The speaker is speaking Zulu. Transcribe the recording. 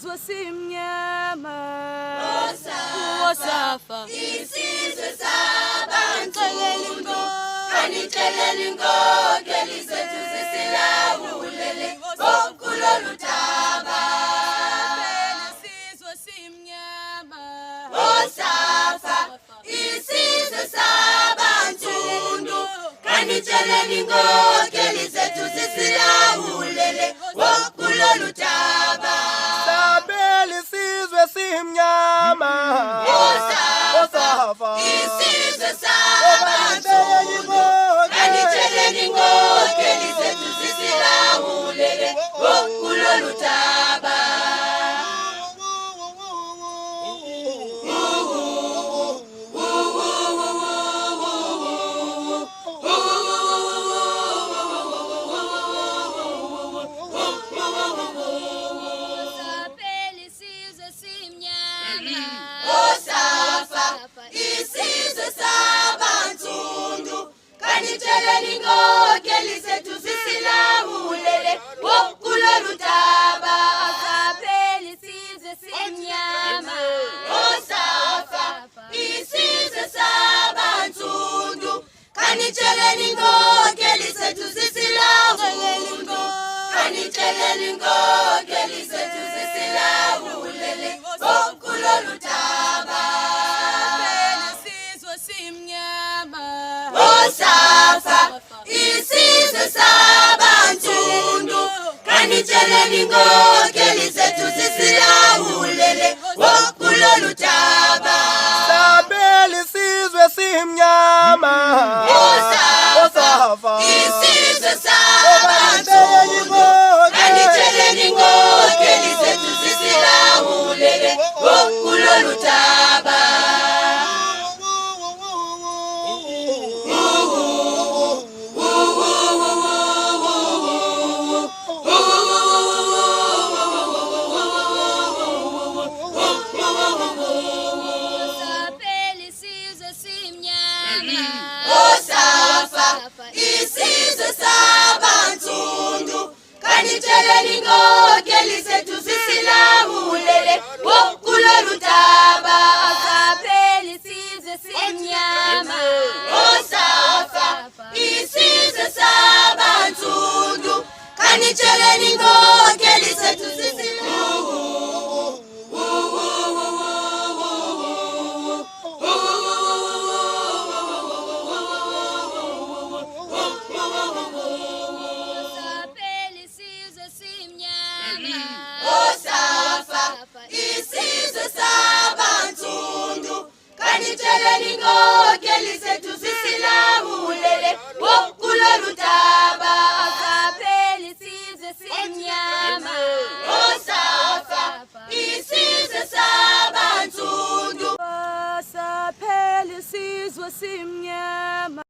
Sizwe simnyama osafa isizwe sabansundu kanitsheleni inkokheli zethu zisilawulele kulolu daba. Sizwe simnyama osafa isizwe sabansundu kanitsheleni inkokheli zethu zisilawulele kulolu daba. Sabeli sizwe simnyama osafa isizwe sabansundu kanitsheleni inkokheli zethu zisilawulele kulolu daba. Saphela isizwe simnyama osafa isizwe sabansundu kanitsheleni inkokheli zethu zisilawulele kulolu daba. Saphela isizwe simnyama osafa isizwe sabansundu kanitsheleni inkokheli zethu zisilawulele kanitsheleni inkokheli zethu zisilawulele kulolu daba. Sizwe simnyama osafa isizwe sabansundu kanitsheleni inkokheli zethu zisilawulele kulolu daba. Sabeli sizwe simnyama osafa isizwe sabansundu kanitsheleni inkokheli zethu zisilawulele kulolu daba. Saphela isizwe simnyama osafa isizwe sabansundu kanitsheleni inkokheli zethu zisilawulele kulolu daba. Saphela isizwe simnyama osafa isizwe sabansundu kanitsheleni inkokheli zethu Saphela isizwe simnyama osafa isizwe sabansundu kanitsheleni inkokheli zethu zisilawulele kulolu daba. Saphela isizwe simnyama osafa isizwe sabansundu saphela isizwe simnyama.